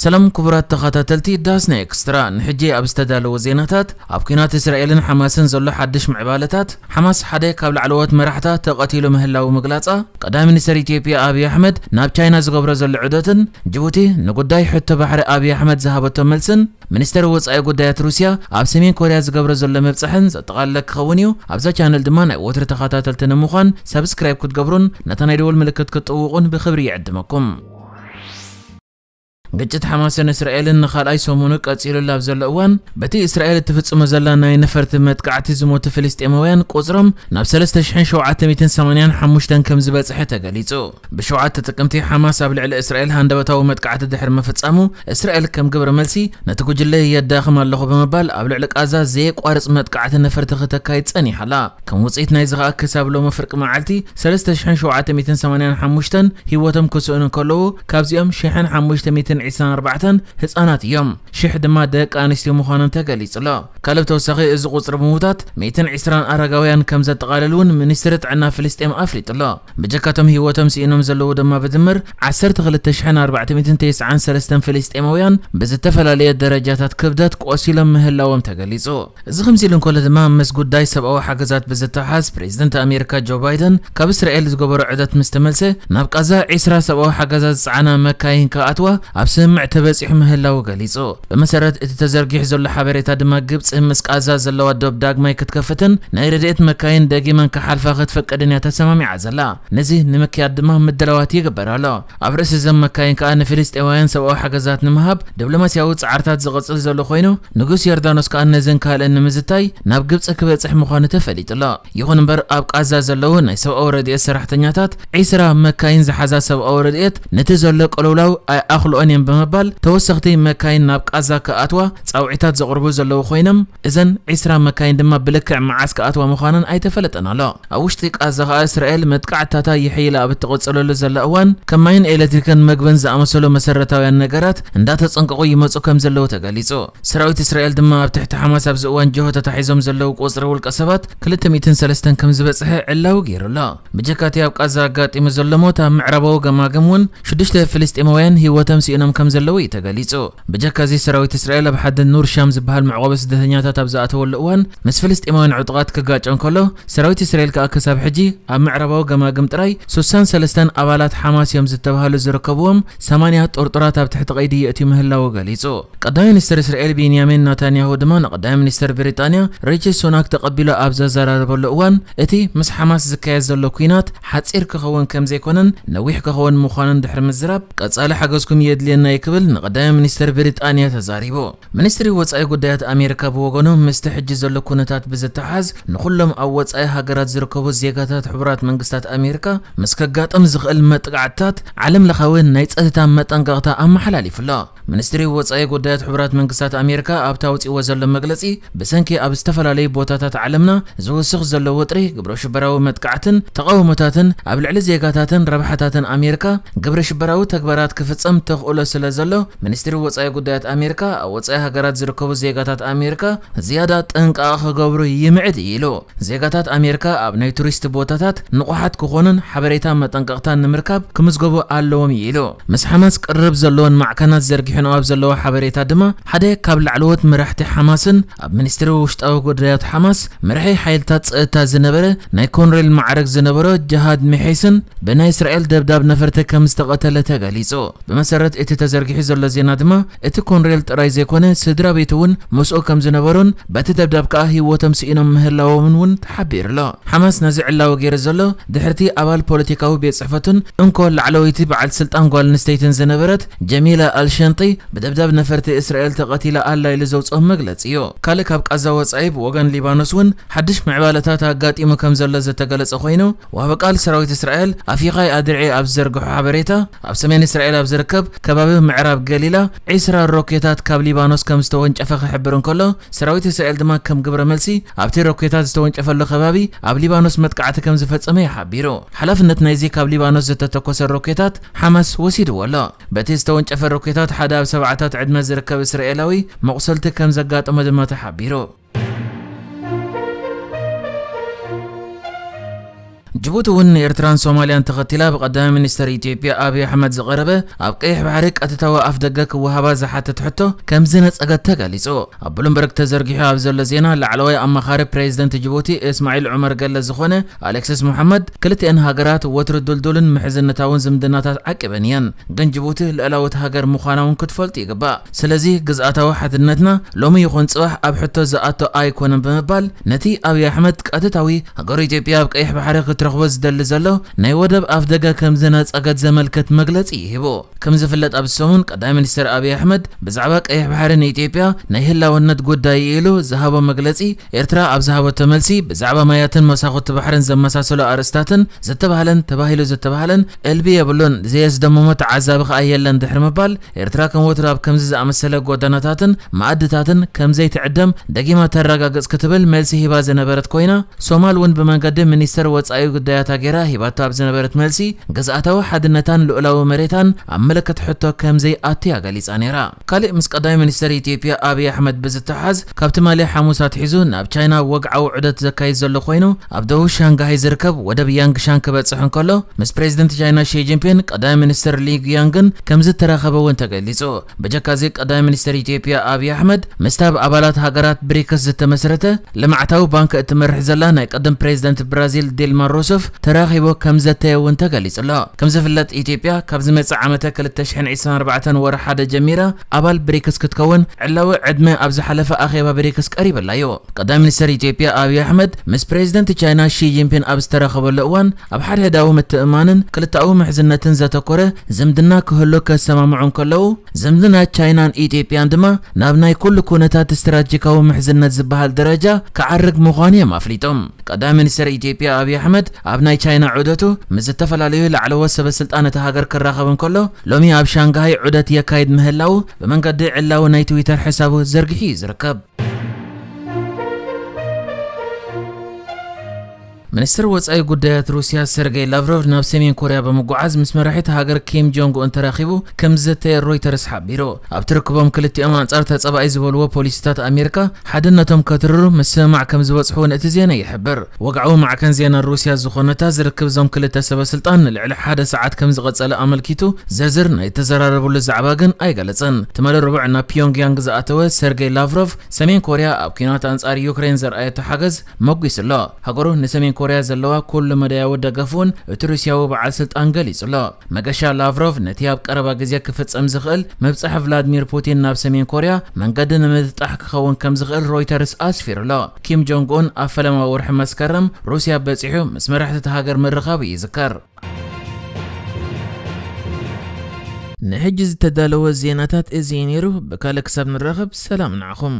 ሰላም ክቡራት ተኸታተልቲ ዳስና ኤክስትራ፣ ንሕጂ ኣብ ዝተዳለወ ዜናታት፣ ኣብ ኲናት እስራኤልን ሓማስን ዘሎ ሓድሽ ምዕባለታት፣ ሓማስ ሓደ ካብ ላዕለዎት መራሕታ ተቐቲሉ ምህላው ምግላጻ፣ ቀዳማይ ሚኒስተር ኢትዮጵያ ኣብይ ኣሕመድ ናብ ቻይና ዝገብሮ ዘሎ ዑደትን፣ ጅቡቲ ንጉዳይ ሕቶ ባሕሪ ኣብይ ኣሕመድ ዝሃበቶ መልስን፣ ሚኒስተር ወጻኢ ጉዳያት ሩስያ ኣብ ሰሜን ኮርያ ዝገብሮ ዘሎ መብጽሕን ዘጠቓለለ ክኸውን እዩ። ኣብዛ ቻነል ድማ ናይ ወትሪ ተኸታተልቲ ንምዃን ሳብስክራይብ ክትገብሩን ነታ ናይ ደወል ምልክት ክትጥውቑን ብኽብሪ ይዕድመኩም። ግጭት ሓማስን እስራኤልን ንኻልኣይ ሰሙኑ ቀጺሉሉ ኣብ ዘሎ እዋን፣ በቲ እስራኤል እትፍጽሞ ዘላ ናይ ነፈርቲ መጥቃዕቲ ዝሞቱ ፍልስጤማውያን ቁጽሮም ናብ ሰለስተ ሽሕን ሸውዓተ ሚእትን ሰማንያን ሓሙሽተን ከም ዝበጽሐ ተገሊጹ። ብሸውዓተ ጥቅምቲ ሓማስ ኣብ ልዕሊ እስራኤል ሃንደበታዊ መጥቃዕቲ ድሕሪ ምፍጻሙ፣ እስራኤል ከም ግብረ መልሲ ነቲ ጉጅለ የዳኽም ኣለኹ ብምባል ኣብ ልዕሊ ቃዛ ዘየቋርጽ መጥቃዕቲ ነፈርቲ ክተካይድ ጸኒሓ ኣላ። ከም ውጽኢት ናይዚ ኸኣ ክሳብ ሎሚ ፍርቂ መዓልቲ ሰለስተ ሽሕን ሸውዓተ ሚእትን ሰማንያን ሓሙሽተን ህይወቶም ክስእኑ እንከለዉ፣ ካብዚኦም ሽሕን ሓሙሽተ ሚእትን ዕስራን ኣርባዕተን ህጻናት እዮም። ሽሕ ድማ ደቂ ኣንስትዮ ምዃኖም ተገሊጹ ኣሎ። ካልእ ብተወሳኺ እዚ ቁጽሪ ምዉታት ሚእትን ዕስራን ኣረጋውያን ከም ዘጠቓልል እውን ሚኒስትሪ ጥዕና ፍልስጤም ኣፍሊጡ ኣሎ። ብጀካቶም ህይወቶም ስኢኖም ዘለዉ ድማ ብድምር ዓሰርተ ክልተ ሽሕን ኣርባዕተ ሚእትን ተስዓን ሰለስተን ፍልስጤማውያን ብዝተፈላለየ ደረጃታት ክብደት ቆሲሎም ምህላዎም ተገሊጹ። እዚ ከምዚ ኢሉ እንከሎ ድማ፣ ምስ ጉዳይ ሰብኣዊ ሓገዛት ብዝተሓዝ ፕሬዚደንት ኣሜሪካ ጆ ባይደን ካብ እስራኤል ዝገበሮ ዑደት ምስ ተመልሰ፣ ናብ ቃዛ ዒስራ ሰብኣዊ ሓገዛት ዝጸዓና መካይን ክኣትዋ ኣብ ስምምዕ ተበጺሑ ምህላዉ ገሊጹ። ብመሰረት እቲ ተዘርጊሑ ዘሎ ሓበሬታ ድማ፣ ግብጺ ምስ ቃዛ ዘለዋ ዶብ ዳግማይ ክትከፍትን ናይ ረድኤት መካይን ደጊመን ክሓልፋ ክትፈቅድን እያ ተሰማሚዓ ዘላ። ነዚ ንምክያድ ድማ ምድላዋት ይግበር ኣሎ። ኣብ ርእሲ እዘን መካይን ከኣ ንፍልስጤማውያን ሰብኣዊ ሓገዛት ንምሃብ ዲፕሎማስያዊ ጻዕርታት ዝቕጽል ዘሎ ኮይኑ፣ ንጉስ ዮርዳኖስ ከኣ ነዘን ካልእን ንምዝታይ ናብ ግብጺ ክበጽሕ ምዃኑ ተፈሊጡ ኣሎ። ይኹን እምበር፣ ኣብ ቃዛ ዘለዉ ናይ ሰብኣዊ ረድኤት ሰራሕተኛታት፣ ዒስራ መካይን ዝሓዛ ሰብኣዊ ረድኤት ነቲ ዘሎ ቅልውላው ኣይኣኽልኦን እዮም ብምባል፣ ተወሰኽቲ መካይን ናብ ቃዛ ክኣትዋ ጻውዒታት ዘቕርቡ ዘለዉ ኮይኖም፣ እዘን ዒስራ መካይን ድማ ብልክዕ መዓስ ክኣትዋ ምዃነን ኣይተፈለጠን ኣሎ። ኣብ ውሽጢ ቃዛ ከኣ እስራኤል መጥቃዕትታታ ይሕይላ ኣብ እትቕጽለሉ ዘላ እዋን፣ ከም ማይን ኤሌክትሪክን መግብን ዝኣመሰሉ መሰረታውያን ነገራት እንዳተጸንቀቑ ይመጹ ከም ዘለዉ ተገሊጹ። ሰራዊት እስራኤል ድማ ኣብ ትሕቲ ሓማስ ኣብዚ እዋን ጅሆ ተታሒዞም ዘለዉ ቁጽሪ ውልቀ ሰባት ክልተ ሚእትን ሰለስተን ከም ዝበጽሐ ዕላዊ ገይሩ ኣሎ። ብጀካቲ ኣብ ቃዛ ኣጋጢሙ ዘሎ ሞት፣ ኣብ ምዕራባዊ ገማግም እውን ሽዱሽተ ፍልስጤማውያን ህይወቶም ስኢኖም ከም ዘለዉ እዩ ተገሊጹ። ብጀካ እዚ፣ ሰራዊት እስራኤል ኣብ ሓደ ኑር ሻም ዝበሃል መዕቆቢ ስደተኛታት ኣብ ዝኣተወሉ እዋን፣ ምስ ፍልስጤማውያን ዕጡቓት ክጋጨ እንከሎ፣ ሰራዊት እስራኤል ከኣ ክሳብ ሕጂ ኣብ ምዕራባዊ ገማግም ጥራይ ሱሳን ሰለስተን ኣባላት ሓማስ እዮም ዝተባህሉ ዝርከብዎም ሰማንያ ጥርጡራት ኣብ ትሕቲ ቀይዲ የእትዩ ምህላዉ ገሊጹ። ቀዳማይ ሚኒስትር እስራኤል ቢንያሚን ናታንያሁ ድማ ንቀዳማይ ሚኒስትር ብሪጣንያ ሪቺ ሱናክ ተቐቢሉ ኣብ ዘዘራረበሉ እዋን፣ እቲ ምስ ሓማስ ዝካየድ ዘሎ ኲናት ሓጺር ክኸውን ከም ዘይኮነን ነዊሕ ክኸውን ምዃኑን ድሕሪ ምዝራብ፣ ቀጻሊ ሓገዝኩም የድልየና እዩ ክብል ንቀዳማይ ሚኒስትር ብሪጣንያ ተዛሪቡ። ሚኒስትሪ ወጻኢ ጉዳያት ኣሜሪካ ብወገኑ፣ ምስቲ ሕጂ ዘሎ ኩነታት ብዝተሓዝ፣ ንኹሎም ኣብ ወጻኢ ሃገራት ዝርከቡ ዜጋታት ሕቡራት መንግስታት ኣሜሪካ ምስ ከጋጥም ዝኽእል መጥቃዕትታት ዓለም ለኻዊ ናይ ጸጥታ መጠንቀቕታ ኣመሓላሊፉ ኣሎ። ሚኒስትሪ ወጻኢ ጉዳያት ሕቡራት መንግስታት ኣሜሪካ ኣብቲ ኣውጺእዎ ዘሎ መግለጺ፣ ብሰንኪ ኣብ ዝተፈላለዩ ቦታታት ዓለምና ዝውስኽ ዘሎ ወጥሪ፣ ግብረ ሽበራዊ መጥቃዕትን ተቓውሞታትን ኣብ ልዕሊ ዜጋታትን ረብሓታትን ኣሜሪካ ግብረ ሽበራዊ ተግባራት ክፍጸም ተኽእሎ ስለ ዘሎ፣ ሚኒስትሪ ወጻኢ ጉዳያት ኣሜሪካ ኣብ ወጻኢ ሃገራት ዝርከቡ ዜጋታት ኣሜሪካ ዝያዳ ጥንቃቐ ክገብሩ ይምዕድ እዩ ኢሉ። ዜጋታት ኣሜሪካ ኣብ ናይ ቱሪስት ቦታታት ንቑሓት ክኾኑን ሓበሬታ መጠንቀቕታን ንምርካብ ክምዝገቡ ኣለዎም እዩ ኢሉ። ምስ ሓማስ ቅርርብ ዘለወን ማዕከናት ዘርጊሑንኦ ኣብ ዘለዎ ሓበሬታ ድማ፣ ሓደ ካብ ላዕለዎት መራሕቲ ሓማስን ኣብ ሚኒስትሪ ውሽጣዊ ጉዳያት ሓማስ መራሒ ሓይልታት ጸጥታ ዝነበረ ናይ ኮንሬል ማዕረግ ዝነበሮ ጀሃድ ሚሒስን ብናይ እስራኤል ደብዳብ ነፈርቲ ከም ዝተቐተለ ተገሊጹ። ብመሰረት እቲ ተዘርጊሑ ዘሎ ዜና ድማ፣ እቲ ኮንሬል ጥራይ ዘይኮነ፣ ስድራ ቤቱ እውን ምስኡ ከም ዝነበሩን በቲ ደብዳብ ከኣ ህይወቶም ስኢኖም ምህላዎምን እውን ተሓቢሩ ኣሎ። ሓማስ ነዚ ዕላዊ ገይሩ ዘሎ፣ ድሕርቲ ኣባል ፖለቲካዊ ቤት ጽሕፈቱን እንኮ ላዕለወይቲ በዓል ስልጣን ጓል ኣንስተይትን ዝነበረት ጀሚላ ኣልሸንጢ ብደብዳብ ነፈርቲ እስራኤል ተቐቲላ ኣላ ኢሉ ዘውጽኦ መግለጺ እዩ። ካልእ ካብ ቃዛ ወጻኢ ብወገን ሊባኖስ እውን ሓድሽ ምዕባለታት ኣጋጢሙ ከም ዘሎ ዝተገለጸ ኮይኑ፣ ወሃቢ ቃል ሰራዊት እስራኤል ኣፊኻይ ኣድርዒ ኣብ ዝዘርግሖ ሓበሬታ፣ ኣብ ሰሜን እስራኤል ኣብ ዝርከብ ከባቢ ምዕራብ ገሊላ ዒስራ ሮኬታት ካብ ሊባኖስ ከም ዝተወንጨፈ ክሕብር እንከሎ፣ ሰራዊት እስራኤል ድማ ከም ግብረ መልሲ ኣብቲ ሮኬታት ዝተወንጨፈሉ ከባቢ ኣብ ሊባኖስ መጥቃዕቲ ከም ዝፈጸመ እዩ ሓቢሩ። ሓላፍነት ናይዚ ካብ ሊባኖስ ዝተተኮሰ ሮኬታት ሓማስ ወሲድዎ ኣሎ። በቲ ዝተወንጨፈ ሮኬታት ሓደ ኣብ ሰብዓታት ዕድመ ዝርከብ እስራኤላዊ መቑሰልቲ ከም ዘጋጠሞ ድማ ተሓቢሩ። ጅቡቲ እውን ንኤርትራን ሶማልያን ተኸቲላ ብቀዳማይ ሚኒስተር ኢትዮጵያ ኣብይ ኣሕመድ ዝቐረበ ኣብ ቀይሕ ባሕሪ ቀጥታዊ ኣፍደገ ክወሃባ ዝሓተት ሕቶ ከም ዝነጸገት ተገሊጹ። ኣብ ብሉምበርግ ተዘርጊሑ ኣብ ዘሎ ዜና፣ ላዕለዋይ ኣማኻሪ ፕሬዚደንት ጅቡቲ እስማዒል ዑመር ገለ ዝኾነ ኣሌክሲስ መሓመድ፣ ክልቲአን ሃገራት ወትሩ ድልዱልን ምሕዝነታውን ዝምድናታት ዓቂበን እየን፣ ግን ጅቡቲ ልዕላዊት ሃገር ምዃና እውን ክትፈልጡ ይግባእ። ስለዚ ግዝኣታዊ ሓድነትና ሎሚ ይኹን ጽባሕ ኣብ ሕቶ ዝኣቶ ኣይኮነን ብምባል፣ ነቲ ኣብይ ኣሕመድ ቀጥታዊ ሃገሩ ኢትዮጵያ ኣብ ቀይሕ ባሕሪ ክትረኽቦ ዝደሊ ዘሎ ናይ ወደብ ኣፍደገ ከም ዝነጸገት ዘመልክት መግለጺ ሂቡ። ከም ዝፍለጥ፣ ኣብዚ ሰሙን ቀዳማይ ሚኒስትር ኣብይ ኣሕመድ ብዛዕባ ቀይሕ ባሕሪ ንኢትዮጵያ ናይ ህላውነት ጉዳይ ኢሉ ዝሃቦ መግለጺ፣ ኤርትራ ኣብ ዝሃበቶ መልሲ፣ ብዛዕባ ማያትን መሳኹቲ ባሕርን ዘመሳሰሉ ኣርእስታትን ዝተባህለን ተባሂሉ ዝተባህለን እልቢ የብሉን፣ ዘየስደመሞ ተዓዛቢ ከኣ የለን ድሕሪ ምባል፣ ኤርትራ ከም ወትሩ ኣብ ከምዚ ዝኣመሰለ ጎደናታትን መኣድታትን ከም ዘይትዕደም ደጊማ ተረጋግጽ ክትብል መልሲ ሂባ ዝነበረት ኮይና፣ ሶማል እውን ብመንገዲ ሚኒስተር ወጻኢ ጉዳያታ ገይራ ሂባቶ ኣብ ዝነበረት መልሲ፣ ግዝኣታዊ ሓድነታን ልኡላዊ መሬታን ኣብ ምልክት ሕቶ ከም ዘይኣትያ ገሊጻ ነይራ። ካልእ ምስ ቀዳማይ ሚኒስተር ኢትዮጵያ ኣብይ ኣሕመድ ብዝተሓዝ፣ ካብ ትማሊ ሓሙስ ኣትሒዙ ናብ ቻይና ወግዓዊ ዑደት ዘካይድ ዘሎ ኮይኑ፣ ኣብ ደቡብ ሻንጋሃይ ዝርከብ ወደብ ያንግሻን ክበጽሕ እንከሎ፣ ምስ ፕሬዚደንት ቻይና ሺ ጂንፒን ቀዳማይ ሚኒስተር ሊ ጊያንግን ከም ዝተራኸበ እውን ተገሊጹ። ብጀካ እዚ፣ ቀዳማይ ሚኒስተር ኢትዮጵያ ኣብይ ኣሕመድ ምስታ ኣብ ኣባላት ሃገራት ብሪክስ ዝተመስረተ ልምዓታዊ ባንክ እትመርሕ ዘላ ናይ ቀደም ፕሬዚደንት ብራዚል ዲልማ ሩስፍ ተራኺቡ ከም ዘተየ እውን ተገሊጹ ኣሎ። ከም ዝፍለጥ፣ ኢትዮጵያ ካብ ዝመጽእ ዓመተ ክልተ ሽሕን ዕስራን ኣርባዕተን ወርሒ ሓደ ጀሚራ ኣባል ብሪክስ ክትከውን ዕላዊ ዕድመ ኣብ ዝሓለፈ ኣኼባ ብሪክስ ቀሪብላ እዩ። ቀዳማይ ሚኒስተር ኢትዮጵያ ኣብይ ኣሕመድ ምስ ፕሬዚደንት ቻይና ሺ ጂንፒን ኣብ ዝተራኸበሉ እዋን፣ ኣብ ሓድሕዳዊ ምትእምማንን ክልተኣዊ ምሕዝነትን ዘተኮረ ዝምድና ክህሉ ከሰማምዑ እንከለዉ፣ ዝምድና ቻይናን ኢትዮጵያን ድማ ናብ ናይ ኩሉ ኩነታት ስትራቴጂካዊ ምሕዝነት ዝበሃል ደረጃ ክዓርግ ምዃኑ እዮም ኣፍሊጦም። ቀዳማይ ሚኒስተር ኢትዮጵያ ኣብይ ኣሕመድ ኣብ ናይ ቻይና ዑደቱ ምስ ዝተፈላለዩ ላዕለዎት ሰበ ስልጣን እታ ሃገር ክራኸብ እንከሎ፣ ሎሚ ኣብ ሻንግሃይ ዑደት የካይድ ምህላዉ ብመንገዲ ዕላዊ ናይ ትዊተር ሕሳቡ ዘርጊሑ እዩ ዝርከብ። ሚኒስትር ወጻኢ ጉዳያት ሩስያ ሰርጌይ ላቭሮቭ ናብ ሰሜን ኮርያ ብምጉዓዝ ምስ መራሒት ሃገር ኪም ጆንግ ኡን ተራኺቡ ከም ዝዘተየ ሮይተርስ ሓቢሩ። ኣብቲ ርክቦም ክልቲኦም ኣንጻር ተጻባኢ ዝበልዎ ፖሊሲታት ኣሜሪካ ሓድነቶም ከትርሩ ምስምማዕ ከም ዝበጽሑ እውን እቲ ዜና ይሕብር። ወግዓዊ ማዕከን ዜና ሩስያ ዝኾነታ ዝርክብ እዞም ክልተ ሰበ ስልጣን ንልዕሊ ሓደ ሰዓት ከም ዝቐጸለ ኣመልኪቱ፣ ዝርዝር ናይ ተዘራረብሉ ዛዕባ ግን ኣይገለጸን። ትማሊ ረቡዕ ናብ ፒዮንግያንግ ዝኣተወ ሰርጌይ ላቭሮቭ፣ ሰሜን ኮርያ ኣብ ኲናት ኣንጻር ዩክሬን ዘርኣየቶ ሓገዝ መጒሱ ኣሎ። ሃገሩ ንሰሜን ኮርያ ዘለዋ ኩሉ መዳያዊ ደገፍ እውን እቲ ሩስያዊ በዓል ስልጣን ገሊጹ ኣሎ። መገሻ ላቭሮቭ ነቲ ኣብ ቀረባ ግዜ ክፍጸም ዝኽእል ምብጻሕ ቭላድሚር ፑቲን ናብ ሰሜን ኮርያ መንገዲ ንምብጣሕ ክኸውን ከም ዝኽእል ሮይተርስ ኣስፊሩ ኣሎ። ኪም ጆንግ ኡን ኣብ ፈለማ ወርሒ መስከረም ሩስያ በጺሑ ምስ መራሕቲ እታ ሃገር ምርኻቡ ይዝከር። ንሕጂ ዝተዳለወ ዜናታት እዚ እዩ ነይሩ። ብካልእ ክሳብ ንራኸብ ሰላም ንዓኹም።